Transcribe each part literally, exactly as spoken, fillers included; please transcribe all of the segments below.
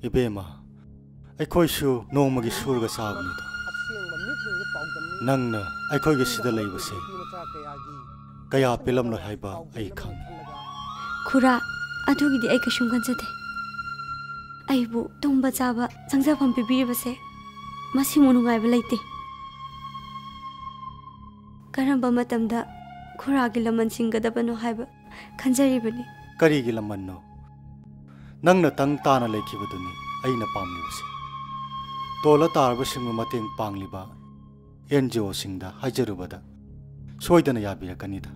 ꯏꯕꯦꯝꯃ, ꯑꯩꯈꯣꯏꯁꯨ ꯅꯣꯡꯃꯒꯤ ꯁꯨꯔꯒ ꯆꯥꯕꯅꯤꯗꯣ꯫ ꯅꯪꯅ ꯑꯩꯈꯣꯏꯒꯤ ꯁꯤꯗ ꯂꯩꯕꯁꯦ ꯀꯌꯥ ꯄꯦꯜꯂꯝꯂꯣꯏ ꯍꯥꯏꯕ ꯑꯩ ꯈꯪꯉꯤ꯫ ꯈꯨꯔꯥ, ꯑꯗꯨꯒꯤꯗꯤ ꯑꯩ ꯀꯩꯁꯨꯝ ꯈꯟꯖꯗꯦ꯫ ꯑꯩꯕꯨ ꯇꯨꯝꯕ ꯆꯥꯕ ꯆꯪꯖꯐꯝ ꯄꯤꯕꯤꯔꯤꯕꯁꯦ ꯃꯁꯤꯃꯨꯛ ꯅꯨꯡꯉꯥꯏꯕ ꯂꯩꯇꯦ꯫ ꯀꯔꯝꯕ ꯃꯇꯝꯗ ꯈꯨꯔꯥꯒꯤ ꯂꯃꯟ ꯁꯤꯡꯒꯗꯕꯅꯣ ꯍꯥꯏꯕ ꯈꯟꯖꯔꯤꯕꯅꯤ꯫ ꯀꯔꯤꯒꯤ ꯂꯃꯟꯅꯣ? ꯅꯪꯅ ꯇꯪ ꯇꯥꯅ ꯂꯩꯈꯤꯕꯗꯨꯅꯤ ꯑꯩꯅ ꯄꯥꯝꯂꯤꯕꯁꯦ꯫ ꯇꯣꯜꯂ ꯇꯥꯔꯕꯁꯤꯡꯕꯨ ꯃꯇꯦꯡ ꯄꯥꯡꯂꯤꯕ ꯑꯦꯟ ꯖꯤ ꯑꯣꯁꯤꯡꯗ ꯍꯥꯏꯖꯔꯨꯕꯗ ꯁꯣꯏꯗꯅ ꯌꯥꯕꯤꯔꯛꯀꯅꯤꯗ꯫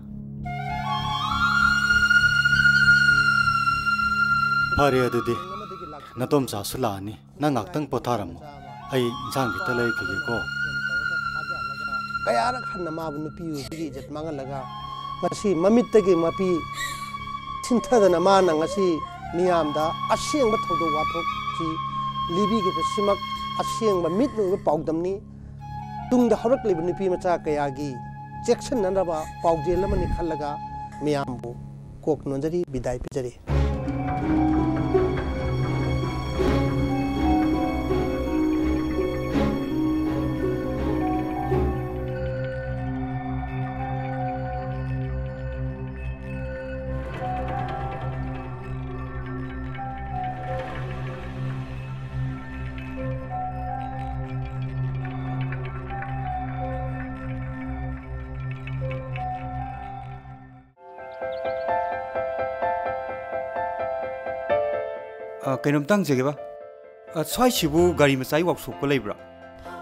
ꯐꯔꯦ, ꯑꯗꯨꯗꯤ ꯅꯇꯣꯝꯆꯥꯁꯨ ꯂꯥꯛꯑꯅꯤ꯫ ꯅꯪ ꯉꯥꯛꯇꯪ ꯄꯣꯊꯥꯔꯝꯃꯣ꯫ ꯑꯩ ꯏꯟꯁꯥꯡ ꯈꯤꯇ ꯂꯩꯔꯛꯈꯤꯒꯦꯀꯣ꯫ ꯀꯌꯥꯔꯛ ꯍꯟꯅ ꯃꯥꯕꯨ ꯅꯨꯄꯤ ꯑꯣꯏꯕꯒꯤ ꯏꯖꯠ ꯃꯥꯡꯍꯜꯂꯒ ꯉꯁꯤ ꯃꯃꯤꯠꯇꯒꯤ ꯃꯄꯤ ꯁꯤꯟꯊꯗꯅ ꯃꯥꯅ ꯉꯁꯤ ꯃꯤꯌꯥꯝꯗ ꯑꯁꯦꯡꯕ ꯊꯧꯗꯣꯛ ꯋꯥꯊꯣꯛꯁꯤ ꯂꯤꯕꯤꯈꯤꯕꯁꯤꯃꯛ ꯑꯁꯦꯡꯕ ꯃꯤꯠꯅ ꯎꯕ ꯄꯥꯎꯗꯝꯅꯤ꯫ ꯇꯨꯡꯗ ꯍꯧꯔꯛꯂꯤꯕ ꯅꯨꯄꯤ ꯃꯆꯥ ꯀꯌꯥꯒꯤ ꯆꯦꯛꯁꯤꯟꯅꯅꯕ ꯄꯥꯎꯖꯦꯜ ꯑꯃꯅꯤ ꯈꯜꯂꯒ ꯃꯤꯌꯥꯝꯕꯨ ꯀꯣꯛ ꯅꯣꯟꯖꯔꯤ, ꯕꯤꯗꯥꯏ ꯄꯤꯖꯔꯤ꯫ ꯑ, ꯀꯩꯅꯣꯝꯇ ꯍꯪꯖꯒꯦꯕ꯫ ꯑ, ꯁ꯭ꯋꯥꯏꯁꯤꯕꯨ ꯒꯥꯔꯤ ꯃꯆꯥꯒꯤ ꯋꯥꯛꯁꯣꯞꯀ ꯂꯩꯕ꯭ꯔꯥ?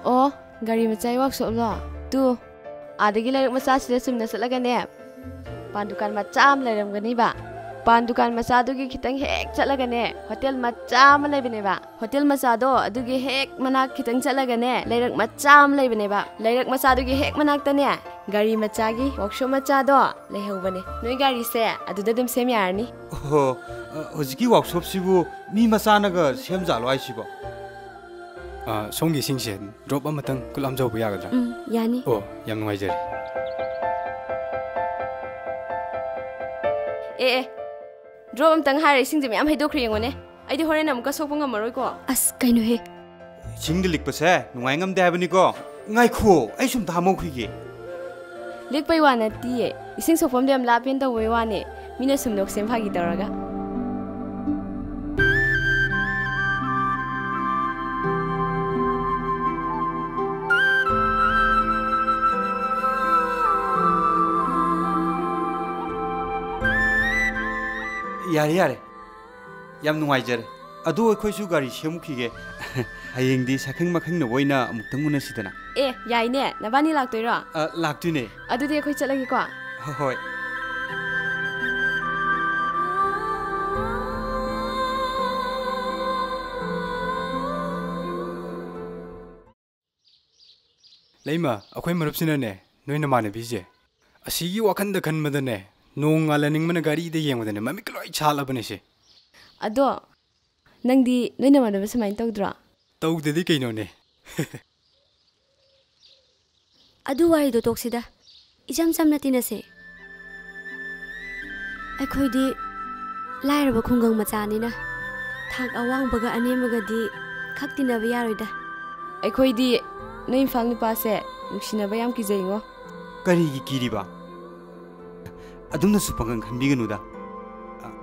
ꯑꯣ, ꯒꯥꯔꯤ ꯃꯆꯥꯒꯤ ꯋꯥꯛꯁꯣꯞꯂꯣ? ꯇꯨ, ꯑꯥꯗꯒꯤ ꯂꯩꯔꯛ ꯃꯆꯥꯁꯤꯗ ꯆꯨꯝꯅ ꯆꯠꯂꯒꯅꯦ, ꯄꯥꯟ ꯗꯨꯀꯥꯟ ꯃꯆꯥ ꯑꯃ ꯂꯩꯔꯝꯒꯅꯤꯕ꯫ ꯄꯥꯟ ꯗꯨꯀꯥꯟ ꯃꯆꯥꯗꯨꯒꯤ ꯈꯤꯇꯪ ꯍꯦꯛ ꯆꯠꯂꯒꯅꯦ, ꯍꯣꯇꯦꯜ ꯃꯆꯥ ꯑꯃ ꯂꯩꯕꯅꯦꯕ꯫ ꯍꯣꯇꯦꯜ ꯃꯆꯥꯗꯣ ꯑꯗꯨꯒꯤ ꯍꯦꯛ ꯃꯅꯥꯛ ꯈꯤꯇꯪ ꯆꯠꯂꯒꯅꯦ, ꯂꯩꯔꯛ ꯃꯆꯥ ꯑꯃ ꯂꯩꯕꯅꯦꯕ꯫ ꯂꯩꯔꯛ ꯃꯆꯥꯗꯨꯒꯤ ꯍꯦꯛ ꯃꯅꯥꯛꯇꯅꯦ, ꯒꯥꯔꯤ ꯃꯆꯥꯒꯤ ꯋꯥꯛꯁꯣꯞ ꯃꯆꯥꯗꯣ ꯂꯩꯍꯧꯕꯅꯦ꯫ ꯅꯣꯏ ꯒꯥꯔꯤꯁꯦ ꯑꯗꯨꯗ ꯑꯗꯨꯝ ꯁꯦꯝ ꯌꯥꯔꯅꯤ꯫ ꯑꯣꯍꯣ, ꯑ, ꯍꯧꯖꯤꯛꯀꯤ ꯋꯥꯛꯁꯣꯞꯁꯤꯕꯨ ꯃꯤ ꯃꯆꯥꯅꯒ ꯁꯦꯝꯖꯥꯠꯂꯣ ꯍꯥꯏꯁꯤꯕꯣ? ꯑ, ꯁꯣꯝꯒꯤ ꯏꯁꯤꯡꯁꯦ ꯗ꯭ꯔꯣꯞ ꯑꯃꯇꯪ ꯈꯨꯠꯂꯥꯝꯖꯍꯧꯕ ꯌꯥꯒꯗ꯭ꯔꯥ? ꯎꯝ, ꯌꯥꯅꯤ꯫ ꯑꯣ, ꯌꯥꯝ ꯅꯨꯡꯉꯥꯏꯖꯔꯦ꯫ ꯑꯦ, ꯑꯦ, ꯗ꯭ꯔꯣꯞ ꯑꯃꯇꯪ ꯍꯥꯏꯔ ꯏꯁꯤꯡꯁꯦ ꯃꯌꯥꯝ ꯍꯩꯗꯣꯛꯈ꯭ꯔꯦ ꯌꯦꯡꯉꯨꯅꯦ꯫ ꯑꯩꯗꯤ ꯍꯣꯔꯦꯟ ꯑꯃꯨꯛꯀ ꯁꯣꯛꯄ ꯉꯝꯃꯔꯣꯏꯀꯣ꯫ ꯑꯁ, ꯀꯩꯅꯣꯍꯦ? ꯏꯁꯤꯡꯗ ꯂꯤꯛꯄꯁꯦ ꯅꯨꯡꯉꯥꯏ ꯉꯝꯗꯦ ꯍꯥꯏꯕꯅꯤꯀꯣ꯫ ꯉꯥꯏꯈꯣ, ꯑꯩ ꯁꯨꯝ ꯊꯥꯃꯧꯈꯤꯒꯦ꯫ ꯂꯤꯛꯄꯩ ꯋꯥ ꯅꯠꯇꯤꯌꯦ, ꯏꯁꯤꯡ ꯁꯣꯛꯐꯝꯗꯣ ꯌꯥꯝ ꯂꯥꯞꯄꯦꯅ ꯇꯧꯕꯩ ꯋꯥꯅꯦ꯫ ꯃꯤꯅ ꯁꯨꯝ ꯅꯣꯛꯁꯦꯝ ꯐꯥꯒꯤ ꯇꯧꯔꯒ꯫ ꯌꯥꯔꯦ, ꯌꯥꯔꯦ꯫ ꯌꯥꯝ ꯅꯨꯡꯉꯥꯏꯖꯔꯦ꯫ ꯑꯗꯣ ꯑꯩꯈꯣꯏꯁꯨ ꯒꯥꯔꯤ ꯁꯦꯝꯃꯨꯈꯤꯒꯦ꯫ ꯍꯌꯦꯡꯗꯤ ꯁꯛꯈꯪ ꯃꯈꯪꯅꯕ ꯑꯣꯏꯅ ꯑꯃꯨꯛꯇꯪ ꯎꯅꯁꯤꯗꯅ꯫ ꯑꯦ, ꯌꯥꯏꯅꯦ꯫ ꯅꯕꯥꯅꯤ ꯂꯥꯛꯇꯣꯏꯔꯣ? ꯑ, ꯂꯥꯛꯇꯣꯏꯅꯦ꯫ ꯑꯗꯨꯗꯤ ꯑꯩꯈꯣꯏ ꯆꯠꯂꯒꯦꯀꯣ꯫ ꯍꯣ-, ꯍꯣꯏ꯫ ꯂꯩꯃ, ꯑꯩꯈꯣꯏ ꯃꯔꯨꯞꯁꯤꯅꯅꯦ, ꯅꯣꯏ ꯅꯃꯥꯟꯅꯕꯤꯁꯦ ꯑꯁꯤꯒꯤ ꯋꯥꯈꯟꯗ ꯈꯟꯕꯗꯅꯦ, ꯅꯣꯡ ꯉꯥꯜꯍꯟꯅꯤꯡꯕꯅ ꯒꯥꯔꯤꯗ ꯌꯦꯡꯕꯗꯅꯦ ꯃꯃꯤꯠꯀ ꯂꯣꯏ ꯁꯥꯠꯂꯕꯅꯦ ꯁꯦ꯫ ꯑꯗꯣ ꯅꯪꯗꯤ ꯅꯣꯏ ꯅꯃꯥꯟꯅꯕ ꯁꯨꯃꯥꯏꯅ ꯇꯧꯗ꯭ꯔꯣ? ꯇꯧꯗꯗꯤ ꯀꯩꯅꯣꯅꯦ꯫ ꯑꯗꯨ ꯋꯥꯔꯤꯗꯣ ꯇꯣꯛꯁꯤꯗ, ꯏꯆꯝ ꯆꯝꯅ ꯇꯤꯟꯅꯁꯦ꯫ ꯑꯩꯈꯣꯏꯗꯤ ꯂꯥꯏꯔꯕ ꯈꯨꯡꯒꯪ ꯃꯆꯥꯅꯤꯅ ꯊꯥꯛ ꯑꯋꯥꯡꯕꯒ ꯑꯅꯦꯝꯕꯒꯗꯤ ꯈꯛ ꯇꯤꯟꯅꯕ ꯌꯥꯔꯣꯏꯗ꯫ ꯑꯩꯈꯣꯏꯗꯤ ꯅꯣꯏ ꯏꯝꯐꯥꯜ ꯅꯨꯄꯥꯁꯦ ꯅꯨꯡꯁꯤꯅꯕ ꯌꯥꯝ ꯀꯤꯖꯩꯉꯣ꯫ ꯀꯔꯤꯒꯤ ꯀꯤꯔꯤꯕ? ꯑꯗꯨꯝꯅꯁꯨ ꯄꯪꯈꯟ ꯈꯟꯕꯤꯒꯅꯨꯗ꯫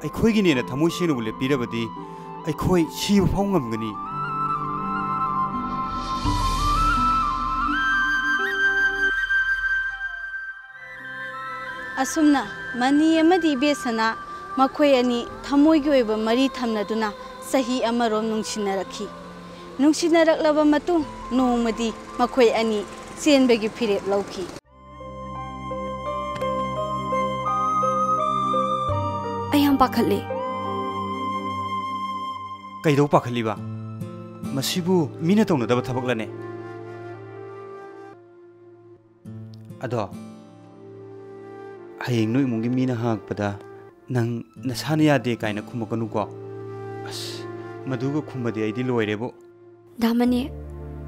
ꯑꯩꯈꯣꯏꯒꯤꯅꯦꯅ ꯊꯃꯣꯏ ꯁꯦꯡꯅꯕꯨ ꯂꯦꯞꯄꯤꯔꯕꯗꯤ ꯑꯩꯈꯣꯏ ꯁꯤꯕ ꯐꯥꯎ ꯉꯝꯒꯅꯤ꯫ ꯑꯁꯨꯝꯅ ꯃꯅꯤ ꯑꯃꯗꯤ ꯏꯕꯦꯁꯅꯥ ꯃꯈꯣꯏ ꯑꯅꯤ ꯊꯃꯣꯏꯒꯤ ꯑꯣꯏꯕ ꯃꯔꯤ ꯊꯝꯅꯗꯨꯅ ꯆꯍꯤ ꯑꯃꯔꯣꯝ ꯅꯨꯡꯁꯤꯅꯔꯛꯈꯤ꯫ ꯅꯨꯡꯁꯤꯅꯔꯛꯂꯕ ꯃꯇꯨꯡ ꯅꯣꯡꯃꯗꯤ ꯃꯈꯣꯏ ꯑꯅꯤ ꯆꯦꯟꯕꯒꯤ ꯐꯤꯔꯦꯞ ꯂꯧꯈꯤ꯫ ꯑꯩ ꯌꯥꯝ ꯄꯥꯈꯠꯂꯦ꯫ ꯀꯩꯗꯧ ꯄꯥꯈꯠꯂꯤꯕ? ꯃꯁꯤꯕꯨ ꯃꯤꯅ ꯇꯧꯅꯗꯕ ꯊꯕꯛꯂꯅꯦ? ꯑꯗꯣ, ꯍꯌꯦꯡ ꯅꯣꯏ ꯏꯃꯨꯡꯒꯤ ꯃꯤꯅ ꯍꯪꯉꯛꯄꯗ ꯅꯪ ꯅꯁꯥꯅ ꯌꯥꯗꯦ ꯀꯥꯏꯅ ꯈꯨꯝꯃꯛꯀꯅꯨꯀꯣ꯫ ꯑꯁ, ꯃꯗꯨꯒ ꯈꯨꯝꯃꯗꯤ ꯑꯩꯗꯤ ꯂꯣꯏꯔꯦꯕꯨ꯫ ꯗꯥ ꯃꯅꯤ,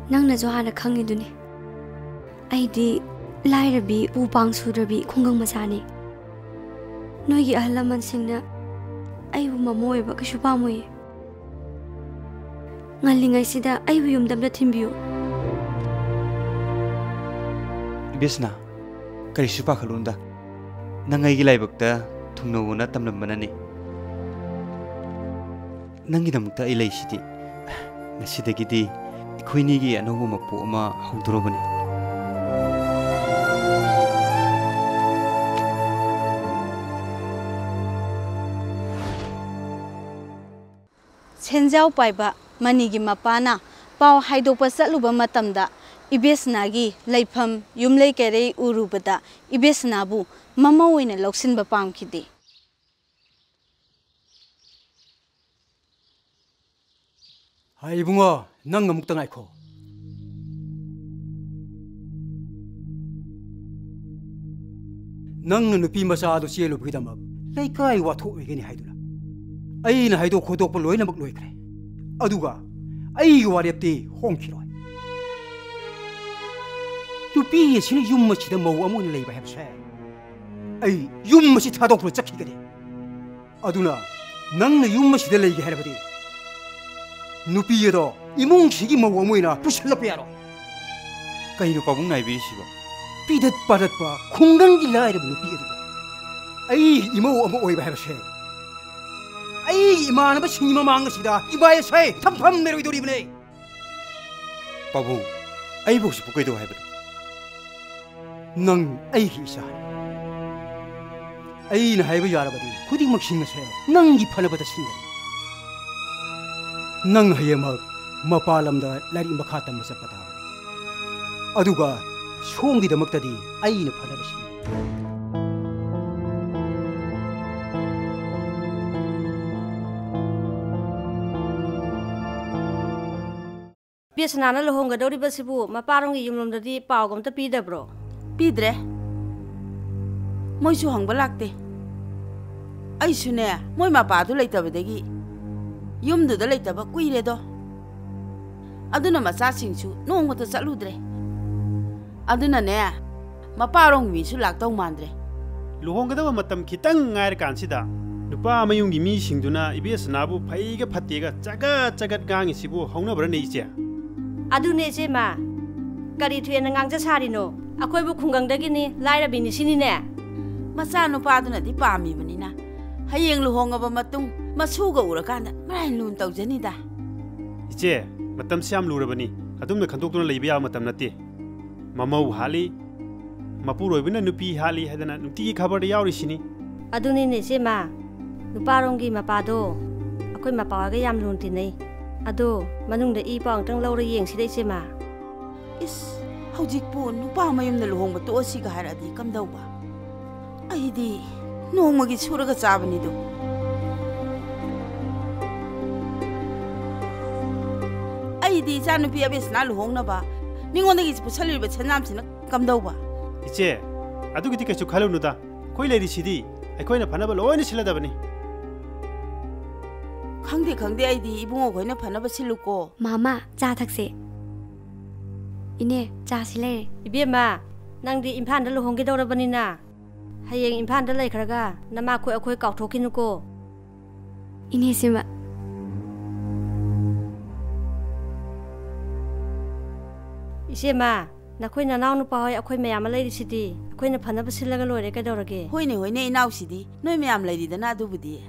ꯅꯪꯅꯁꯨ ꯍꯥꯟꯅ ꯈꯪꯉꯤꯗꯨꯅꯤ, ꯑꯩꯗꯤ ꯂꯥꯏꯔꯕꯤ, ꯎ ꯄꯥꯡ ꯁꯨꯗ꯭ꯔꯕꯤ ꯈꯨꯡꯒꯪ ꯃꯆꯥꯅꯤ꯫ ꯅꯣꯏꯒꯤ ꯑꯍꯜ ꯂꯃꯟꯁꯤꯡꯅ ꯑꯩꯕꯨ ꯃꯃꯧ ꯑꯣꯏꯕ ꯀꯩꯁꯨ ꯄꯥꯝꯃꯣꯏꯌꯦ꯫ ꯉꯜꯂꯤꯉꯩꯁꯤꯗ ꯑꯩꯕꯨ ꯌꯨꯝꯗ ꯑꯝꯇ ꯊꯤꯟꯕꯤꯌꯨ꯫ ꯏꯕꯦꯁꯅꯥ, ꯀꯔꯤꯁꯨ ꯄꯥꯈꯠꯂꯨꯅꯨꯗ꯫ ꯅꯪ ꯑꯩꯒꯤ ꯂꯥꯏꯕꯛꯇ ꯊꯨꯡꯅꯧꯅ ꯇꯝꯂꯝꯕꯅꯅꯤ꯫ ꯅꯪꯒꯤꯗꯃꯛꯇ ꯑꯩ ꯂꯩꯁꯤꯗꯤ꯫ ꯉꯁꯤꯗꯒꯤꯗꯤ ꯑꯩꯈꯣꯏꯅꯤꯒꯤ ꯑꯅꯧꯕ ꯃꯄꯣꯛ ꯑꯃ ꯍꯧꯗꯣꯔꯕꯅꯤ꯫ ꯁꯦꯟꯖꯥꯎ ꯄꯥꯏꯕ ꯃꯅꯤꯒꯤ ꯃꯄꯥꯅ ꯄꯥꯎ ꯍꯥꯏꯗꯣꯛꯄ ꯆꯠꯂꯨꯕ ꯃꯇꯝꯗ, ꯏꯕꯦꯁꯅꯥꯒꯤ ꯂꯩꯐꯝ, ꯌꯨꯝꯂꯩ ꯀꯩꯔꯩ ꯎꯔꯨꯕꯗ, ꯏꯕꯦꯁꯅꯥꯕꯨ ꯃꯃꯧ ꯑꯣꯏꯅ ꯂꯧꯁꯤꯟꯕ ꯄꯥꯝꯈꯤꯗꯦ꯫ ꯍꯥꯏ ꯏꯕꯨꯡꯉꯣ, ꯅꯪ ꯑꯃꯨꯛꯇ ꯉꯥꯏꯈꯣ꯫ ꯅꯪꯅ ꯅꯨꯄꯤ ꯃꯆꯥ ꯑꯗꯨ ꯆꯦꯜꯂꯨꯕꯒꯤꯗꯃꯛ ꯂꯩꯀꯥꯏ ꯋꯥꯊꯣꯛ ꯑꯣꯏꯒꯅꯤ ꯍꯥꯏꯗꯨꯅ ꯑꯩꯅ ꯍꯥꯏꯗꯣꯛ ꯈꯣꯠꯇꯣꯛꯄ ꯂꯣꯏꯅꯃꯛ ꯂꯣꯏꯈ꯭ꯔꯦ꯫ ꯑꯗꯨꯒ ꯑꯩꯒꯤ ꯋꯥꯔꯦꯞꯇꯤ ꯍꯣꯡꯈꯤꯔꯣꯏ꯫ ꯅꯨꯄꯤ ꯑꯁꯤꯅ ꯌꯨꯝ ꯑꯁꯤꯗ ꯃꯧ ꯑꯃ ꯑꯣꯏꯅ ꯂꯩꯕ ꯍꯥꯏꯕꯁꯦ, ꯑꯩ ꯌꯨꯝ ꯑꯁꯤ ꯊꯥꯗꯣꯛꯇꯨꯅ ꯆꯠꯈꯤꯒꯅꯤ꯫ ꯑꯗꯨꯅ ꯅꯪꯅ ꯌꯨꯝ ꯑꯁꯤꯗ ꯂꯩꯒꯦ ꯍꯥꯏꯔꯕꯗꯤ, ꯅꯨꯄꯤ ꯑꯗꯣ ꯏꯃꯨꯡꯁꯤꯒꯤ ꯃꯧ ꯑꯃ ꯑꯣꯏꯅ ꯄꯨꯁꯜꯂꯛꯄ ꯌꯥꯔꯣꯏ꯫ ꯀꯩꯅꯣ ꯄꯥꯕꯨꯡꯅ ꯍꯥꯏꯕꯤꯔꯤꯁꯤꯕꯣ? ꯄꯤꯗꯠ ꯄꯥꯗꯠꯄ ꯈꯨꯡꯒꯪꯒꯤ ꯂꯥꯏꯔꯕ ꯅꯨꯄꯤ ꯑꯗꯨꯕꯨ ꯑꯩꯒꯤ ꯏꯃꯧ ꯑꯃ ꯑꯣꯏꯕ ꯍꯥꯏꯕꯁꯦ, ꯑꯩꯒꯤ ꯏꯃꯥꯟꯅꯕꯁꯤꯡꯒꯤ ꯃꯃꯥꯡ ꯑꯁꯤꯗ ꯏꯃꯥ ꯏꯁꯩ ꯊꯝꯐꯝ ꯂꯩꯔꯣꯏꯗꯧꯔꯤꯕꯅꯦ꯫ ꯄꯥꯕꯨꯡ, ꯑꯩꯕꯨ ꯍꯧꯖꯤꯛꯄꯨ ꯀꯩꯗꯧ ꯍꯥꯏꯕꯅꯣ? ꯅꯪ ꯑꯩꯒꯤ ꯏꯆꯥꯅꯤ꯫ ꯑꯩꯅ ꯍꯥꯏꯕ ꯌꯥꯔꯕꯗꯤ ꯈꯨꯗꯤꯡꯃꯛꯁꯤꯡ ꯑꯁꯦ ꯅꯪꯒꯤ ꯐꯅꯕꯗ ꯁꯤꯟꯒꯅꯤ꯫ ꯅꯪ ꯍꯌꯦꯡꯃꯛ ꯃꯄꯥꯟ ꯂꯝꯗ ꯂꯥꯏꯔꯤꯛ ꯃꯈꯥ ꯇꯝꯕ ꯆꯠꯄ ꯇꯥꯕꯅꯤ꯫ ꯑꯗꯨꯒ ꯁꯣꯝꯒꯤꯗꯃꯛꯇꯗꯤ ꯑꯩꯅ ꯐꯅꯕ ꯁꯤꯟꯒꯅꯤ꯫ ꯄꯦꯁꯅꯥꯅ ꯂꯨꯍꯣꯡꯒꯗꯧꯔꯤꯕꯁꯤꯕꯨ ꯃꯄꯥꯔꯣꯝꯒꯤ ꯌꯨꯝꯂꯣꯝꯗꯗꯤ ꯄꯥꯎꯒ ꯑꯝꯇ ꯄꯤꯗꯕ꯭ꯔꯣ? ꯄꯤꯗ꯭ꯔꯦ꯫ ꯃꯣꯏꯁꯨ ꯍꯪꯕ ꯂꯥꯛꯇꯦ꯫ ꯑꯩꯁꯨꯅꯦ, ꯃꯣꯏ ꯃꯄꯥꯗꯨ ꯂꯩꯇꯕꯗꯒꯤ ꯌꯨꯝꯗꯨꯗ ꯂꯩꯇꯕ ꯀꯨꯏꯔꯦꯗꯣ꯫ ꯑꯗꯨꯅ ꯃꯆꯥꯁꯤꯡꯁꯨ ꯅꯣꯡꯃꯇ ꯆꯠꯂꯨꯗ꯭ꯔꯦ꯫ ꯑꯗꯨꯅꯅꯦ, ꯃꯄꯥꯔꯣꯝꯒꯤ ꯃꯤꯁꯨ ꯂꯥꯛꯇꯧ ꯃꯥꯟꯗ꯭ꯔꯦ꯫ ꯂꯨꯍꯣꯡꯒꯗꯕ ꯃꯇꯝ ꯈꯤꯇꯪ ꯉꯥꯏꯔꯀꯥꯟꯁꯤꯗ ꯅꯨꯄꯥ ꯃꯌꯨꯝꯒꯤ ꯃꯤꯁꯤꯡꯗꯨꯅ ꯏꯕꯦꯁꯅꯥꯕꯨ ꯐꯩꯒ ꯐꯠꯇꯦꯒ ꯆꯒꯠ ꯆꯒꯠ ꯉꯥꯡꯉꯤꯁꯤꯕꯨ ꯍꯧꯅꯕ꯭ꯔꯅꯦ, ꯏꯆꯦ? ꯑꯗꯨꯅꯦ, ꯏꯆꯦꯃ꯫ ꯀꯔꯤ ꯊꯣꯏꯅ ꯉꯥꯡꯖ ꯁꯥꯔꯤꯅꯣ? ꯑꯩꯈꯣꯏꯕꯨ ꯈꯨꯡꯒꯪꯗꯒꯤꯅꯤ, ꯂꯥꯏꯔꯕꯤꯅꯤ ꯁꯤꯅꯤꯅꯦ꯫ ꯃꯆꯥꯅꯨꯄꯥꯗꯨꯅꯗꯤ ꯄꯥꯝꯃꯤꯕꯅꯤꯅ, ꯍꯌꯦꯡ ꯂꯨꯍꯣꯡꯉꯕ ꯃꯇꯨꯡ ꯃꯁꯨꯒ ꯎꯔꯀꯥꯟꯗ ꯃꯔꯥꯏ ꯂꯨꯅ ꯇꯧꯖꯅꯤꯗ꯫ ꯏꯆꯦ, ꯃꯇꯝꯁꯤ ꯌꯥꯝ ꯂꯨꯔꯕꯅꯤ꯫ ꯑꯗꯨꯝꯅ ꯈꯟꯗꯣꯛꯇꯨꯅ ꯂꯩꯕ ꯌꯥꯕ ꯃꯇꯝ ꯅꯠꯇꯦ꯫ ꯃꯃꯧ ꯍꯥꯠꯂꯤ, ꯃꯄꯨꯔꯣꯏꯕꯅ ꯅꯨꯄꯤ ꯍꯥꯠꯂꯤ ꯍꯥꯏꯗꯅ ꯅꯨꯡꯇꯤꯒꯤ ꯈꯕꯔꯗ ꯌꯥꯎꯔꯤꯁꯤꯅꯤ꯫ ꯑꯗꯨꯅꯤꯅꯦ, ꯏꯆꯦꯃ꯫ ꯅꯨꯄꯥꯔꯣꯝꯒꯤ ꯃꯄꯥꯗꯣ ꯑꯩꯈꯣꯏ ꯃꯄꯥ ꯍꯣꯏꯒ ꯌꯥꯝ ꯂꯨꯅ ꯇꯤꯟꯅꯩ꯫ ꯑꯗꯣ ꯃꯅꯨꯡꯗ ꯏ ꯄꯥꯎ ꯑꯝꯇꯪ ꯂꯧꯔ ꯌꯦꯡꯁꯤꯗ, ꯏꯆꯦꯃ꯫ ꯏꯁ, ꯍꯧꯖꯤꯛꯄꯨ ꯅꯨꯄꯥ ꯃꯌꯨꯝꯗ ꯂꯨꯍꯣꯡꯕ ꯇꯣꯛꯑꯁꯤꯒ ꯍꯥꯏꯔꯛꯑꯗꯤ ꯀꯝꯗꯧꯕ? ꯑꯩꯗꯤ ꯅꯣꯡꯃꯒꯤ ꯁꯨꯔꯒ ꯆꯥꯕꯅꯤꯗꯣ꯫ ꯑꯩꯗꯤ ꯏꯆꯥꯅꯨꯄꯤ ꯑꯕꯦꯁꯅꯥ ꯂꯨꯍꯣꯡꯅꯕ ꯃꯤꯉꯣꯟꯗꯒꯤ ꯄꯨꯁꯜꯂꯨꯔꯤꯕ ꯁꯦꯟꯖꯥꯝꯁꯤꯅ ꯀꯝꯗꯧꯕ? ꯏꯆꯦ, ꯑꯗꯨꯒꯤꯗꯤ ꯀꯩꯁꯨ ꯈꯜꯂꯨꯅꯨꯗ꯫ ꯑꯩꯈꯣꯏ ꯂꯩꯔꯤꯁꯤꯗꯤ, ꯑꯩꯈꯣꯏꯅ ꯐꯅꯕ ꯂꯣꯏꯅ ꯁꯤꯜꯂꯗꯕꯅꯤ꯫ ꯈꯪꯗꯦ, ꯈꯪꯗꯦ, ꯑꯩꯗꯤ ꯏꯕꯨꯡꯉꯣ ꯈꯣꯏꯅ ꯐꯅꯕ ꯁꯤꯜꯂꯨꯀꯣ꯫ ꯃꯥꯃ, ꯆꯥ ꯊꯛꯁꯦ꯫ ꯏꯅꯦ, ꯆꯥꯁꯤ ꯂꯩꯔꯦ꯫ ꯏꯕꯦꯝꯃ, ꯅꯪꯗꯤ ꯏꯝꯐꯥꯜꯗ ꯂꯨꯍꯣꯡꯒꯗꯧꯔꯕꯅꯤꯅ, ꯍꯌꯦꯡ ꯏꯝꯐꯥꯜꯗ ꯂꯩꯈ꯭ꯔꯒ ꯅꯃꯥꯈꯣꯏ ꯑꯩꯈꯣꯏ ꯀꯥꯎꯊꯣꯛꯈꯤꯅꯨꯀꯣ꯫ ꯏꯅꯦ ꯁꯤꯃ꯫ ꯏꯆꯦꯃ, ꯅꯈꯣꯏ ꯅꯅꯥꯎ ꯅꯨꯄꯥ ꯍꯣꯏ ꯑꯩꯈꯣꯏ ꯃꯌꯥꯝ ꯑꯃ ꯂꯩꯔꯤꯁꯤꯗꯤ, ꯑꯩꯈꯣꯏꯅ ꯐꯅꯕ ꯁꯤꯜꯂꯒ ꯂꯣꯏꯔꯦ, ꯀꯩꯗꯧꯔꯒꯦ? ꯍꯣꯏꯅꯦ, ꯍꯣꯏꯅꯦ, ꯏꯅꯥꯎꯁꯤꯗꯤ ꯅꯣꯏ ꯃꯌꯥꯝ ꯂꯩꯔꯤꯗꯅ ꯑꯗꯨꯕꯨꯗꯤ꯫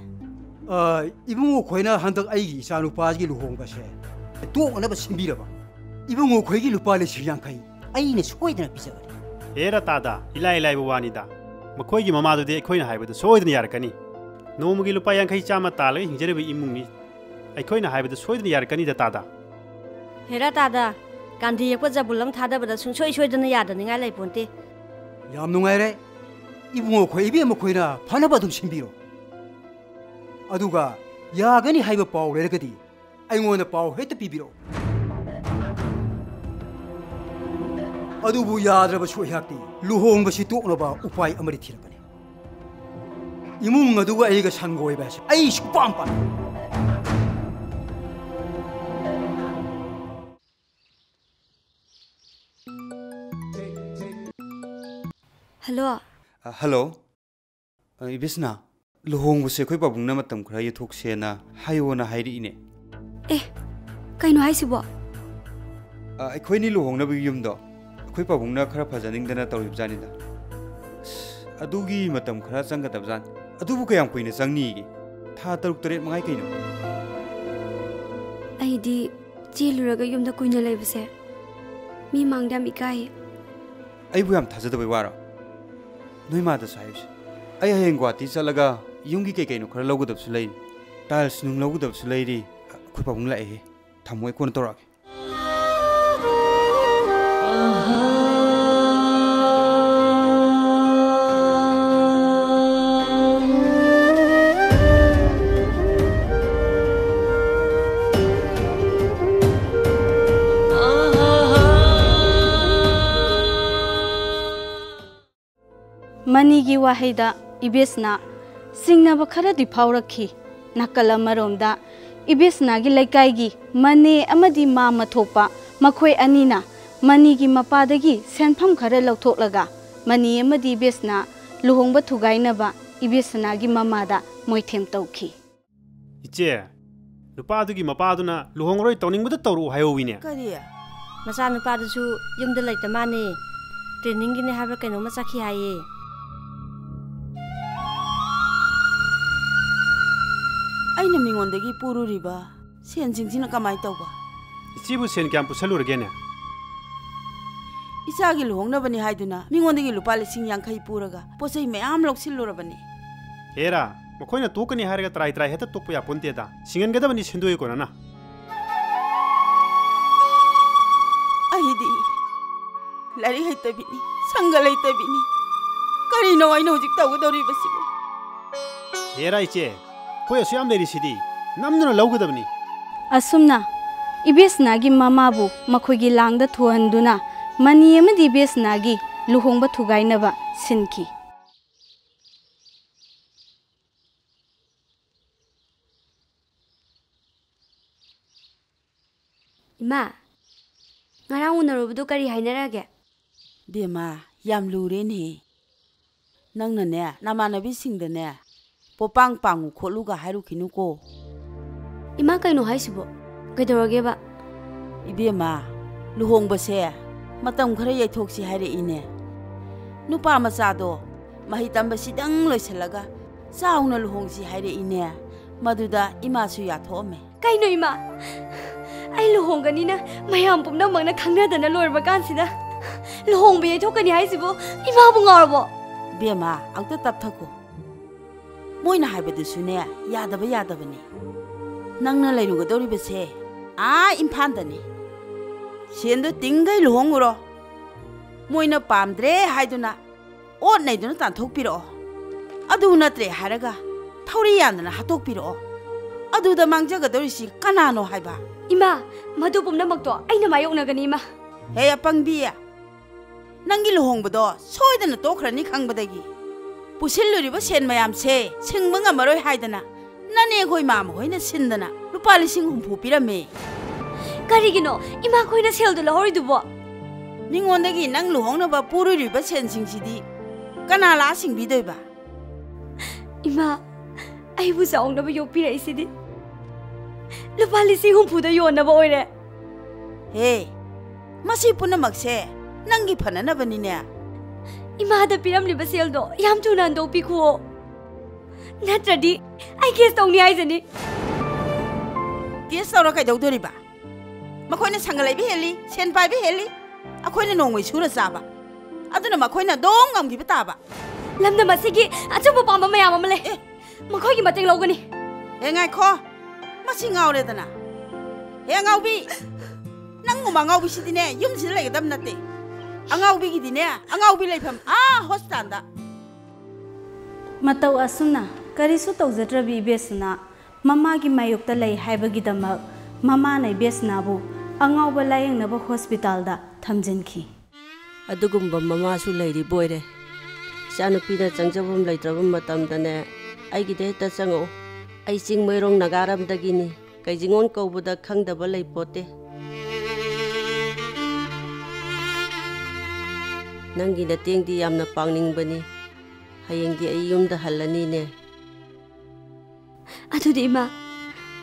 ꯑ, ꯏꯕꯨꯡꯉꯣ ꯈꯣꯏꯅ ꯍꯟꯗꯛ ꯑꯩꯒꯤ ꯏꯆꯥꯅꯨꯄꯥꯒꯤ ꯂꯨꯍꯣꯡꯕꯁꯦ ꯇꯣꯛꯅꯅꯕ ꯁꯤꯟꯕꯤꯔꯕ? ꯏꯕꯨꯡꯉꯣ ꯈꯣꯏꯒꯤ ꯂꯨꯄꯥ ꯂꯤꯁꯤꯡ ꯌꯥꯡꯈꯩ ꯑꯩꯅ ꯁꯣꯏꯗꯅ ꯄꯤꯖꯒꯅꯤ꯫ ꯍꯦ ꯔꯇꯥꯗꯥ, ꯏꯂꯥꯏ ꯂꯥꯏꯕ ꯋꯥꯅꯤꯗ꯫ ꯃꯈꯣꯏꯒꯤ ꯃꯃꯥꯗꯨꯗꯤ ꯑꯩꯈꯣꯏꯅ ꯍꯥꯏꯕꯗ ꯁꯣꯏꯗꯅ ꯌꯥꯔꯛꯀꯅꯤ꯫ ꯅꯣꯡꯃꯒꯤ ꯂꯨꯄꯥ ꯌꯥꯡꯈꯩ ꯆꯥꯝꯃ ꯇꯥꯜꯂꯒ ꯍꯤꯡꯖꯔꯤꯕ ꯏꯃꯨꯡꯅꯤ꯫ ꯑꯩꯈꯣꯏꯅ ꯍꯥꯏꯕꯗ ꯁꯣꯏꯗꯅ ꯌꯥꯔꯛꯀꯅꯤꯗ, ꯇꯥꯗꯥ꯫ ꯍꯦꯔꯥ ꯇꯥꯗꯥ, ꯒꯥꯟꯙꯤ ꯌꯦꯛꯄ ꯖꯕꯨꯜ ꯑꯃ ꯊꯥꯗꯕꯗ ꯁꯨꯡꯁꯣꯏ ꯁꯣꯏꯗꯅ ꯌꯥꯗꯅꯤꯡꯉꯥꯏ ꯂꯩꯄꯣꯟꯇꯦ꯫ ꯌꯥꯝ ꯅꯨꯡꯉꯥꯏꯔꯦ꯫ ꯏꯕꯨꯡꯉꯣ ꯈꯣꯏ ꯏꯕꯦꯝꯃ ꯈꯣꯏꯅ ꯐꯅꯕ ꯑꯗꯨꯝ ꯁꯤꯟꯕꯤꯔꯣ꯫ ꯑꯗꯨꯒ ꯌꯥꯒꯅꯤ ꯍꯥꯏꯕ ꯄꯥꯎ ꯂꯩꯔꯒꯗꯤ ꯑꯩꯉꯣꯟꯗ ꯄꯥꯎ ꯍꯦꯛꯇ ꯄꯤꯕꯤꯔꯛꯎ꯫ ꯑꯗꯨꯕꯨ ꯌꯥꯗ꯭ꯔꯕꯁꯨ ꯑꯩꯍꯥꯛꯇꯤ ꯂꯨꯍꯣꯡꯕꯁꯤ ꯇꯣꯛꯅꯕ ꯎꯄꯥꯏ ꯑꯃꯗꯤ ꯊꯤꯔꯛꯀꯅꯤ꯫ ꯏꯃꯨꯡ ꯑꯗꯨꯒ ꯑꯩꯒ ꯁꯪꯒꯣꯏꯕ ꯍꯥꯏꯁꯦ ꯑꯩ ꯁꯨꯡꯄꯥꯝ ꯄꯥꯝꯗꯦ꯫ ꯍꯜꯂꯣ꯫ ꯑ, ꯍꯜꯂꯣ꯫ ꯑ, ꯏꯕꯤꯁꯅꯥ꯫ ꯂꯨꯍꯣꯡꯕꯁꯦ ꯑꯩꯈꯣꯏ ꯄꯥꯕꯨꯡꯅ ꯃꯇꯝ ꯈꯔ ꯌꯩꯊꯣꯛꯁꯦꯅ ꯍꯥꯏꯌꯣꯅ ꯍꯥꯏꯔꯛꯏꯅꯦ꯫ ꯑꯦ, ꯀꯩꯅꯣ ꯍꯥꯏꯁꯤꯕꯣ? ꯑ, ꯑꯩꯈꯣꯏꯅꯤ ꯂꯨꯍꯣꯡꯅꯕꯒꯤ ꯌꯨꯝꯗꯣ ꯑꯩꯈꯣꯏ ꯄꯥꯕꯨꯡꯅ ꯈꯔ ꯐꯖꯅꯤꯡꯗꯅ ꯇꯧꯔꯤꯕꯖꯥꯠꯅꯤꯗ꯫ ꯑꯁ, ꯑꯗꯨꯒꯤ ꯃꯇꯝ ꯈꯔ ꯆꯪꯒꯗꯕꯖꯥꯠꯅꯤ꯫ ꯑꯗꯨꯕꯨ ꯀꯌꯥꯝ ꯀꯨꯏꯅ ꯆꯪꯅꯤꯒꯦ? ꯊꯥ ꯇꯔꯨꯛ ꯇꯔꯦꯠ ꯃꯉꯥꯏ ꯀꯩꯅꯣ? ꯑꯩꯗꯤ ꯆꯦꯜꯂꯨꯔꯒ ꯌꯨꯝꯗ ꯀꯨꯏꯅ ꯂꯩꯕꯁꯦ ꯃꯤ ꯃꯥꯡꯗ ꯌꯥꯝ ꯏꯀꯥꯏꯌꯦ꯫ ꯑꯩꯕꯨ ꯌꯥꯝ ꯊꯥꯖꯗꯕꯩ ꯋꯥꯔꯣ? ꯅꯣꯏ ꯃꯥꯗꯁꯨ ꯍꯥꯏꯌꯨꯁꯦ꯫ ꯑꯩ ꯍꯌꯦꯡ ꯒꯨꯍꯥꯇꯤ ꯆꯠꯂꯒ ꯌꯨꯝꯒꯤ ꯀꯩ ꯀꯩꯅꯣ ꯈꯔ ꯂꯧꯒꯗꯕꯁꯨ ꯂꯩꯔꯤ꯫ ꯇꯥꯏꯜꯁ ꯅꯨꯡ ꯂꯧꯒꯗꯕꯁꯨ ꯂꯩꯔꯤ꯫ ꯑꯩꯈꯣꯏ ꯄꯥꯕꯨꯡ ꯂꯥꯛꯑꯦꯍꯦ꯫ ꯊꯝꯃꯣ, ꯑꯩ ꯀꯣꯟꯅ ꯇꯧꯔꯛꯑꯒꯦ꯫ ꯃꯅꯤꯒꯤ ꯋꯥꯍꯩꯗ ꯏꯕꯦꯁꯅꯥ ꯆꯤꯡꯅꯕ ꯈꯔꯗꯤ ꯐꯥꯎꯔꯛꯈꯤ꯫ ꯅꯥꯀꯜ ꯑꯃꯔꯣꯝꯗ ꯏꯕꯦꯁꯅꯥꯒꯤ ꯂꯩꯀꯥꯏꯒꯤ ꯃꯅꯦ ꯑꯃꯗꯤ ꯃꯥꯝꯃ ꯊꯣꯛꯄ ꯃꯈꯣꯏ ꯑꯅꯤꯅ ꯃꯅꯤꯒꯤ ꯃꯄꯥꯗꯒꯤ ꯁꯦꯟꯐꯝ ꯈꯔ ꯂꯧꯊꯣꯛꯂꯒ ꯃꯅꯤ ꯑꯃꯗꯤ ꯏꯕꯦꯁꯅꯥ ꯂꯨꯍꯣꯡꯕ ꯊꯨꯒꯥꯏꯅꯕ ꯏꯕꯦꯁꯅꯥꯒꯤ ꯃꯃꯥꯗ ꯃꯣꯏꯊꯦꯝ ꯇꯧꯈꯤ꯫ ꯏꯆꯦ, ꯅꯨꯄꯥꯗꯨꯒꯤ ꯃꯄꯥꯗꯨꯅ ꯂꯨꯍꯣꯡꯉꯔꯣꯏ, ꯇꯧꯅꯤꯡꯕꯗ ꯇꯧꯔꯛꯎ ꯍꯥꯏꯍꯧꯋꯤꯅꯦ꯫ ꯀꯔꯤ? ꯃꯆꯥꯅꯨꯄꯥꯗꯨꯁꯨ ꯌꯨꯝꯗ ꯂꯩꯇ ꯃꯥꯅꯦ꯫ ꯇ꯭ꯔꯦꯅꯤꯡꯒꯤꯅꯦ ꯍꯥꯏꯕ꯭ꯔꯥ ꯀꯩꯅꯣꯝꯃ ꯆꯠꯈꯤ ꯍꯥꯏꯌꯦ꯫ ꯑꯩꯅ ꯃꯤꯉꯣꯟꯗꯒꯤ ꯄꯨꯔꯨꯔꯤꯕ ꯁꯦꯟꯁꯤꯡꯁꯤꯅ ꯀꯃꯥꯏ ꯇꯧꯕ? ꯏꯆꯦꯕꯨ ꯁꯦꯟ ꯀꯌꯥꯝ ꯄꯨꯁꯜꯂꯨꯔꯒꯦꯅꯦ? ꯏꯆꯥꯒꯤ ꯂꯨꯍꯣꯡꯅꯕꯅꯤ ꯍꯥꯏꯗꯨꯅ ꯃꯤꯉꯣꯟꯗꯒꯤ ꯂꯨꯄꯥ ꯂꯤꯁꯤꯡ ꯌꯥꯡꯈꯩ ꯄꯨꯔꯒ ꯄꯣꯠ ꯆꯩ ꯃꯌꯥꯝ ꯂꯧꯁꯤꯜꯂꯨꯔꯕꯅꯤ꯫ ꯍꯦꯔꯥ, ꯃꯈꯣꯏꯅ ꯇꯣꯛꯀꯅꯤ ꯍꯥꯏꯔꯒ ꯇꯔꯥꯏ ꯇꯔꯥꯏ ꯍꯦꯛꯇ ꯇꯣꯛꯄ ꯌꯥꯄꯣꯟꯇꯦꯗ꯫ ꯁꯤꯡꯍꯟꯒꯗꯕꯅꯤ ꯁꯦꯟꯗꯣꯏ ꯀꯣꯟꯅꯅ꯫ ꯑꯩꯗꯤ ꯂꯥꯏꯔꯤꯛ ꯍꯩꯇꯕꯤꯅꯤ, ꯁꯪꯒ ꯂꯩꯇꯕꯤꯅꯤ꯫ ꯀꯔꯤꯅꯣ ꯑꯩꯅ ꯍꯧꯖꯤꯛ ꯇꯧꯒꯗꯧꯔꯤꯕꯁꯤꯕꯨ? ꯍꯦꯔꯥ ꯏꯆꯦ, ꯑꯩꯈꯣꯏ ꯑꯁꯨꯛ ꯌꯥꯝ ꯂꯩꯔꯤꯁꯤꯗꯤ, ꯅꯝꯗꯨꯅ ꯂꯧꯒꯗꯕꯅꯤ꯫ ꯑꯁꯨꯝꯅ ꯏꯕꯦꯁꯅꯥꯒꯤ ꯃꯃꯥꯕꯨ ꯃꯈꯣꯏꯒꯤ ꯂꯥꯡꯗ ꯊꯨꯍꯟꯗꯨꯅ ꯃꯅꯤ ꯑꯃꯗꯤ ꯏꯕꯦꯁꯅꯥꯒꯤ ꯂꯨꯍꯣꯡꯕ ꯊꯨꯒꯥꯏꯅꯕ ꯁꯤꯟꯈꯤ꯫ ꯏꯃꯥ, ꯉꯔꯥꯡ ꯎꯅꯔꯨꯕꯗꯣ ꯀꯔꯤ ꯍꯥꯏꯅꯔꯒꯦ? ꯕꯦꯝꯃ, ꯌꯥꯝ ꯂꯨꯔꯦꯅꯦꯍꯦ꯫ ꯅꯪꯅꯅꯦ, ꯅꯃꯥꯟꯅꯕꯤꯁꯤꯡꯗꯅꯦ, ꯄꯣꯄꯥꯡ ꯄꯥꯡꯉꯨ ꯈꯣꯠꯂꯨꯒ ꯍꯥꯏꯔꯨꯈꯤꯅꯨꯀꯣ꯫ ꯏꯃꯥ, ꯀꯩꯅꯣ ꯍꯥꯏꯁꯤꯕꯣ? ꯀꯩꯗꯧꯔꯒꯦꯕ? ꯏꯕꯦꯝꯃ, ꯂꯨꯍꯣꯡꯕꯁꯦ ꯃꯇꯝ ꯈꯔ ꯌꯩꯊꯣꯛꯁꯤ ꯍꯥꯏꯔꯛꯏꯅꯦ꯫ ꯅꯨꯄꯥ ꯃꯆꯥꯗꯣ ꯃꯍꯩ ꯇꯝꯕꯁꯤꯗꯪ ꯂꯣꯏꯁꯤꯜꯂꯒ ꯆꯥꯎꯅ ꯂꯨꯍꯣꯡꯁꯤ ꯍꯥꯏꯔꯛꯏꯅꯦ꯫ ꯃꯗꯨꯗ ꯏꯃꯥꯁꯨ ꯌꯥꯊꯣꯛꯑꯝꯃꯦ꯫ ꯀꯩꯅꯣ ꯏꯃꯥ? ꯑꯩ ꯂꯨꯍꯣꯡꯒꯅꯤꯅ ꯃꯌꯥꯝ ꯄꯨꯝꯅꯃꯛꯅ ꯈꯪꯅꯗꯅ ꯂꯣꯏꯔꯕ ꯀꯥꯟꯁꯤꯗ ꯂꯨꯍꯣꯡꯕ ꯌꯩꯊꯣꯛꯀꯅꯤ ꯍꯥꯏꯁꯤꯕꯨ ꯏꯃꯥꯕꯨ ꯉꯥꯎꯔꯕꯣ? ꯏꯕꯦꯝꯃ, ꯑꯝꯇ ꯇꯞꯊꯈꯣ꯫ ꯃꯣꯏꯅ ꯍꯥꯏꯕꯗꯨꯁꯨꯅꯦ, ꯌꯥꯗꯕ ꯌꯥꯗꯕꯅꯤ꯫ ꯅꯪꯅ ꯂꯩꯔꯨꯒꯗꯧꯔꯤꯕꯁꯦ ꯑꯥ ꯏꯝꯐꯥꯜꯗꯅꯤ꯫ ꯁꯦꯟꯗꯣ ꯇꯤꯡꯈꯩ ꯂꯨꯍꯣꯡꯉꯨꯔꯣ꯫ ꯃꯣꯏꯅ ꯄꯥꯝꯗ꯭ꯔꯦ ꯍꯥꯏꯗꯨꯅ ꯑꯣꯠ ꯅꯩꯗꯨꯅ ꯇꯥꯟꯊꯣꯛꯄꯤꯔꯛꯑꯣ꯫ ꯑꯗꯨ ꯅꯠꯇ꯭ꯔꯦ ꯍꯥꯏꯔꯒ ꯊꯧꯔꯤ ꯌꯥꯟꯗꯅ ꯍꯥꯠꯇꯣꯛꯄꯤꯔꯛꯑꯣ꯫ ꯑꯗꯨꯗ ꯃꯥꯡꯖꯒꯗꯧꯔꯤꯁꯤ ꯀꯅꯥꯅꯣ ꯍꯥꯏꯕ? ꯏꯃꯥ, ꯃꯗꯨ ꯄꯨꯝꯅꯃꯛꯇꯣ ꯑꯩꯅ ꯃꯥꯌꯣꯛꯅꯒꯅꯤ, ꯏꯃꯥ꯫ ꯍꯦ ꯑꯄꯪꯕꯤ, ꯅꯪꯒꯤ ꯂꯨꯍꯣꯡꯕꯗꯣ ꯁꯣꯏꯗꯅ ꯇꯣꯛꯈ꯭ꯔꯅꯤ ꯈꯪꯕꯗꯒꯤ ꯄꯨꯁꯤꯜꯂꯨꯔꯤꯕ ꯁꯦꯟ ꯃꯌꯥꯝꯁꯦ ꯁꯤꯡꯕ ꯉꯝꯃꯔꯣꯏ ꯍꯥꯏꯗꯅ ꯅꯅꯦ ꯑꯩꯈꯣꯏ ꯃꯥꯃ ꯍꯣꯏꯅ ꯁꯤꯟꯗꯅ ꯂꯨꯄꯥ ꯂꯤꯁꯤꯡ ꯍꯨꯝꯐꯨ ꯄꯤꯔꯝꯃꯦ꯫ ꯀꯔꯤꯒꯤꯅꯣ ꯏꯃꯥ ꯈꯣꯏꯅ ꯁꯦꯜꯗꯣ ꯂꯧꯍꯧꯔꯤꯗꯨꯕꯣ? ꯃꯤꯉꯣꯟꯗꯒꯤ ꯅꯪ ꯂꯨꯍꯣꯡꯅꯕ ꯄꯨꯔꯨꯔꯤꯕ ꯁꯦꯟꯁꯤꯡꯁꯤꯗꯤ ꯀꯅꯥ ꯂꯥꯛꯑ ꯁꯤꯡꯕꯤꯗꯣꯏꯕ? ꯏꯃꯥ, ꯑꯩꯕꯨ ꯆꯥꯎꯅꯕ ꯌꯣꯛꯄꯤꯔꯛꯏꯁꯤꯗꯤ ꯂꯨꯄꯥ ꯂꯤꯁꯤꯡ ꯍꯨꯝꯐꯨꯗ ꯌꯣꯟꯅꯕ ꯑꯣꯏꯔꯦ꯫ ꯍꯦ, ꯃꯁꯤ ꯄꯨꯝꯅꯃꯛꯁꯦ ꯅꯪꯒꯤ ꯐꯅꯅꯕꯅꯤꯅꯦ꯫ ꯏꯃꯥꯗ ꯄꯤꯔꯝꯂꯤꯕ ꯁꯦꯜꯗꯣ ꯌꯥꯝ ꯊꯨꯅ ꯍꯟꯗꯣꯛꯄꯤꯈꯨꯑꯣ꯫ ꯅꯠꯇ꯭ꯔꯗꯤ ꯑꯩ ꯀꯦꯁ ꯇꯧꯅꯤ ꯍꯥꯏꯖꯅꯤ꯫ ꯀꯦꯁ ꯇꯧꯔ ꯀꯩꯗꯧꯗꯣꯔꯤꯕ? ꯃꯈꯣꯏꯅ ꯁꯪꯒ ꯂꯩꯕ ꯍꯦꯜꯂꯤ, ꯁꯦꯟ ꯄꯥꯏꯕ ꯍꯦꯜꯂꯤ, ꯑꯩꯈꯣꯏꯅ ꯅꯣꯡꯃꯩ ꯁꯨꯔ ꯆꯥꯕ꯫ ꯑꯗꯨꯅ ꯃꯈꯣꯏꯅ ꯑꯗꯨꯝ ꯉꯝꯈꯤꯕ ꯇꯥꯕ꯫ ꯂꯝꯗꯝ ꯑꯁꯤꯒꯤ ꯑꯆꯨꯝꯕ ꯄꯥꯝꯕ ꯃꯌꯥꯝ ꯑꯃ ꯂꯩ꯫ ꯑꯦ꯫ ꯃꯈꯣꯏꯒꯤ ꯃꯇꯦꯡ ꯂꯧꯒꯅꯤ꯫ ꯍꯦ, ꯉꯥꯏꯈꯣ꯫ ꯃꯁꯤ ꯉꯥꯎꯔꯦꯗꯅ꯫ ꯍꯦ, ꯑꯉꯥꯎꯕꯤ꯫ ꯅꯪꯒꯨꯝꯕ ꯑꯉꯥꯎꯕꯤꯁꯤꯗꯤꯅꯦ, ꯌꯨꯝꯁꯤꯗ ꯂꯩꯒꯗꯕ ꯅꯠꯇꯦ꯫ ꯑꯉꯥꯎꯕꯤꯒꯤꯗꯤꯅꯦ, ꯑꯉꯥꯎꯕꯤ ꯂꯩꯐꯝ ꯑꯥ ꯍꯣꯁꯄꯤꯇꯥꯜꯗ꯫ ꯃꯇꯧ ꯑꯁꯨꯝꯅ ꯀꯔꯤꯁꯨ ꯇꯧꯖꯗ꯭ꯔꯕꯤ ꯏꯕꯦꯁꯅꯥ ꯃꯃꯥꯒꯤ ꯃꯥꯌꯣꯛꯇ ꯂꯩ ꯍꯥꯏꯕꯒꯤꯗꯃꯛ ꯃꯃꯥꯅ ꯏꯕꯦꯁꯅꯥꯕꯨ ꯑꯉꯥꯎꯕ ꯂꯥꯌꯦꯡꯅꯕ ꯍꯣꯁꯄꯤꯇꯥꯜꯗ ꯊꯝꯖꯤꯟꯈꯤ꯫ ꯑꯗꯨꯒꯨꯝꯕ ꯃꯃꯥꯁꯨ ꯂꯩꯔꯤꯕ ꯑꯣꯏꯔꯦ꯫ ꯏꯆꯥꯅꯨꯄꯤꯅ ꯆꯪꯖꯐꯝ ꯂꯩꯇ꯭ꯔꯕ ꯃꯇꯝꯗꯅꯦ, ꯑꯩꯒꯤꯗ ꯍꯦꯛꯇ ꯆꯪꯉꯛꯎ꯫ ꯑꯩ ꯆꯤꯡꯃꯩꯔꯣꯡ ꯅꯥꯒꯥꯔꯝꯗꯒꯤꯅꯤ꯫ ꯀꯩꯖꯤꯡꯉꯣꯟ ꯀꯧꯕꯗ ꯈꯪꯗꯕ ꯂꯩꯄꯣꯠꯇꯦ꯫ ꯅꯪꯒꯤ ꯅꯇꯦꯡꯗꯤ ꯌꯥꯝꯅ ꯄꯥꯡꯅꯤꯡꯕꯅꯤ꯫ ꯍꯌꯦꯡꯗꯤ ꯑꯩ ꯌꯨꯝꯗ ꯍꯜꯂꯅꯤꯅꯦ꯫ ꯑꯗꯨꯗꯤ ꯏꯃꯥ,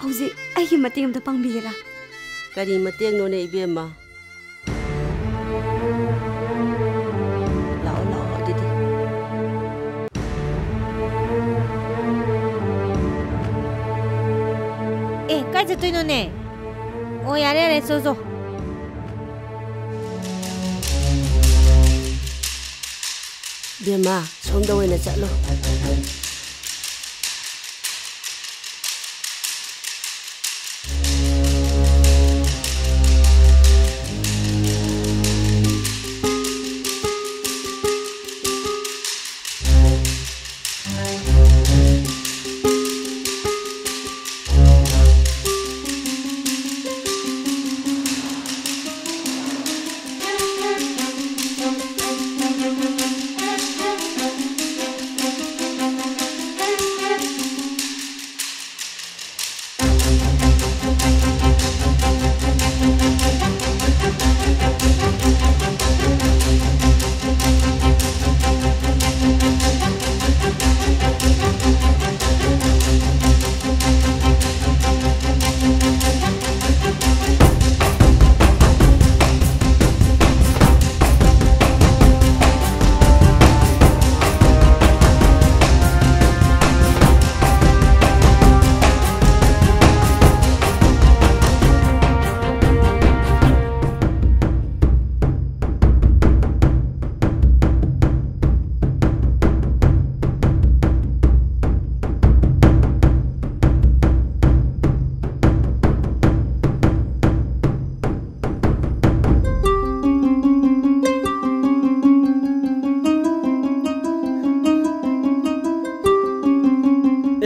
ꯍꯧꯖꯤꯛ ꯑꯩꯒꯤ ꯃꯇꯦꯡ ꯑꯝꯇ ꯄꯥꯡꯕꯤꯒꯦꯔꯥ? ꯀꯔꯤ ꯃꯇꯦꯡꯅꯣꯅꯦ ꯏꯕꯦꯝꯃ? ꯂꯥꯛꯑꯣ, ꯂꯥꯛꯑꯣ, ꯑꯗꯨꯗꯤ꯫ ꯑꯦ, ꯀꯥꯏ ꯆꯠꯇꯣꯏꯅꯣꯅꯦ? ꯑꯣ, ꯌꯥꯔꯦ, ꯌꯥꯔꯦ, ꯆꯣ, ꯆꯣ꯫ ꯕꯦꯝꯃ, ꯁꯣꯝꯗ ꯑꯣꯏꯅ ꯆꯠꯂꯣ꯫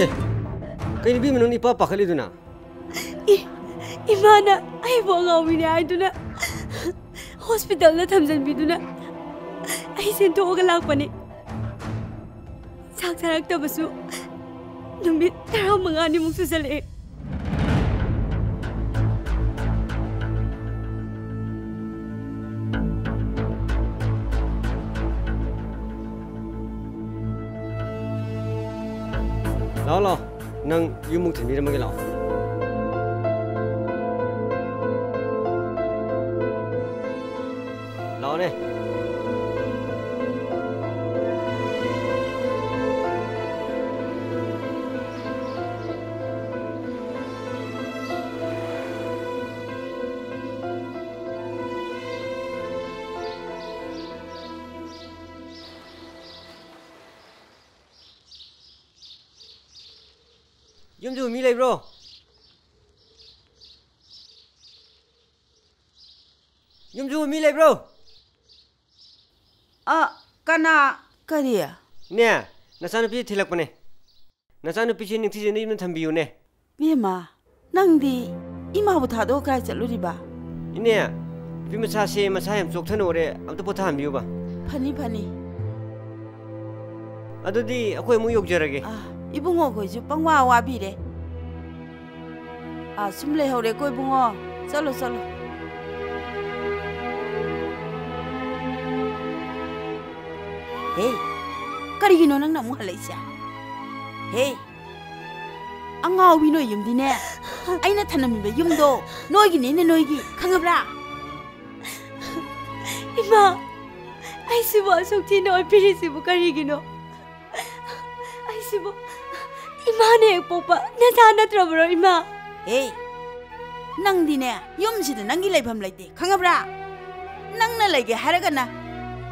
ꯑꯦ, ꯀꯩꯅꯣ ꯏꯕꯦꯝꯃ, ꯅꯪ ꯏꯄꯥ ꯄꯥꯈꯠꯂꯤꯗꯨꯅ? ꯏ-, ꯏꯃꯥꯅ ꯑꯩꯕꯨ ꯑꯉꯥꯎꯕꯤꯅꯦ ꯍꯥꯏꯗꯨꯅ ꯍꯣꯁꯄꯤꯇꯥꯜꯗ ꯊꯝꯖꯟꯕꯤꯗꯨꯅ ꯑꯩ ꯆꯦꯟꯊꯣꯛꯑꯒ ꯂꯥꯛꯄꯅꯦ꯫ ꯆꯥꯛ ꯆꯥꯔꯛꯇꯕꯁꯨ ꯅꯨꯃꯤꯠ ꯇꯔꯥꯃꯉꯥꯅꯤꯃꯨꯛ ꯁꯨꯖꯜꯂꯛꯑꯦ꯫ ꯂꯥꯛꯑꯣ, ꯂꯥꯛꯑꯣ꯫ ꯅꯪ ꯌꯨꯝꯃꯨꯛ ꯊꯤꯟꯕꯤꯔꯝꯃꯒꯦ ꯂꯥꯛꯑꯣ꯫ ꯂꯥꯛꯑꯣꯅꯦ꯫ ꯌꯨꯝꯁꯤꯕꯨ ꯃꯤ ꯂꯩꯕ꯭ꯔꯣ? ꯌꯨꯝꯁꯤꯕꯨ ꯃꯤ ꯂꯩꯕ꯭ꯔꯣ? ꯑ, ꯀꯅꯥ? ꯀꯔꯤ? ꯏꯅꯦ, ꯅꯆꯥꯅꯨꯄꯤ ꯊꯤꯜꯂꯛꯄꯅꯦ꯫ ꯅꯆꯥꯅꯨꯄꯤꯁꯤ ꯅꯤꯡꯊꯤꯖꯅ ꯌꯨꯝꯗ ꯊꯝꯕꯤꯌꯨꯅꯦ꯫ ꯕꯦꯝꯃ, ꯅꯪꯗꯤ ꯏꯃꯥꯕꯨ ꯊꯥꯗꯣꯛꯑ ꯀꯥꯏ ꯆꯠꯂꯨꯔꯤꯕ? ꯏꯅꯦ, ꯅꯨꯄꯤ ꯃꯆꯥꯁꯦ ꯃꯁꯥ ꯌꯥꯝ ꯆꯣꯛꯊꯅ ꯎꯔꯦ, ꯑꯝꯇ ꯄꯣꯊꯥꯍꯟꯕꯤꯌꯨꯕ꯫ ꯐꯅꯤ, ꯐꯅꯤ꯫ ꯑꯗꯨꯗꯤ ꯑꯩꯈꯣꯏ ꯑꯃꯨꯛ ꯌꯧꯖꯔꯒꯦ꯫ ꯑ, ꯏꯕꯨꯡꯉꯣꯈꯣꯏꯁꯨ ꯄꯪꯋꯥ ꯋꯥꯕꯤꯔꯦ꯫ ꯑ, ꯁꯨꯝ ꯂꯩꯍꯧꯔꯦꯀꯣ ꯏꯕꯨꯡꯉꯣ꯫ ꯆꯠꯂꯣ, ꯆꯠꯂꯣ꯫ ꯍꯦ, ꯀꯔꯤꯒꯤꯅꯣ ꯅꯪꯅ ꯑꯃꯨꯛ ꯍꯜꯂꯛꯏꯁꯦ? ꯍꯦ, ꯑꯉꯥꯎꯕꯤ ꯅꯣꯏ ꯌꯨꯝꯗꯤꯅꯦ, ꯑꯩꯅ ꯊꯅꯝꯃꯤꯕ ꯌꯨꯝꯗꯣ ꯅꯣꯏꯒꯤꯅꯤꯅꯦ, ꯅꯣꯏꯒꯤ, ꯈꯪꯉꯕ꯭ꯔꯥ? ꯏꯃꯥ, ꯑꯩꯁꯤꯕꯨ ꯑꯁꯨꯛ ꯊꯤꯅ ꯑꯣꯠꯄꯤꯔꯤꯁꯤꯕꯨ ꯀꯔꯤꯒꯤꯅꯣ? ꯑꯩꯁꯤꯕꯨ ꯏꯃꯥꯅ ꯍꯦꯛ ꯄꯣꯛꯄ ꯅꯆꯥ ꯅꯠꯇ꯭ꯔꯕ꯭ꯔꯣ, ꯏꯃꯥ? ꯑꯦ, ꯅꯪꯗꯤꯅꯦ, ꯌꯨꯝꯁꯤꯗ ꯅꯪꯒꯤ ꯂꯩꯐꯝ ꯂꯩꯇꯦ, ꯈꯪꯉꯕ꯭ꯔꯥ? ꯅꯪꯅ ꯂꯩꯒꯦ ꯍꯥꯏꯔꯒꯅ,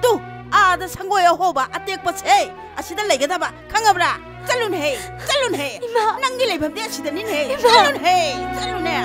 ꯇꯨ, ꯑꯥꯗ ꯁꯪꯒꯣꯏ ꯑꯍꯣꯕ ꯑꯇꯦꯛꯄꯁꯦ, ꯑꯁꯤꯗ ꯂꯩꯒꯗꯕ, ꯈꯪꯉꯕ꯭ꯔꯥ? ꯆꯠꯂꯨꯅꯦꯍꯦ, ꯆꯠꯂꯨꯅꯦꯍꯦ꯫ ꯏꯃꯥ! ꯅꯪꯒꯤ ꯂꯩꯐꯝꯗꯤ ꯑꯁꯤꯗꯅꯤꯅꯦꯍꯦ꯫ ꯏꯃꯥ! ꯆꯠꯂꯨꯅꯦꯍꯦ, ꯆꯠꯂꯨꯅꯦ꯫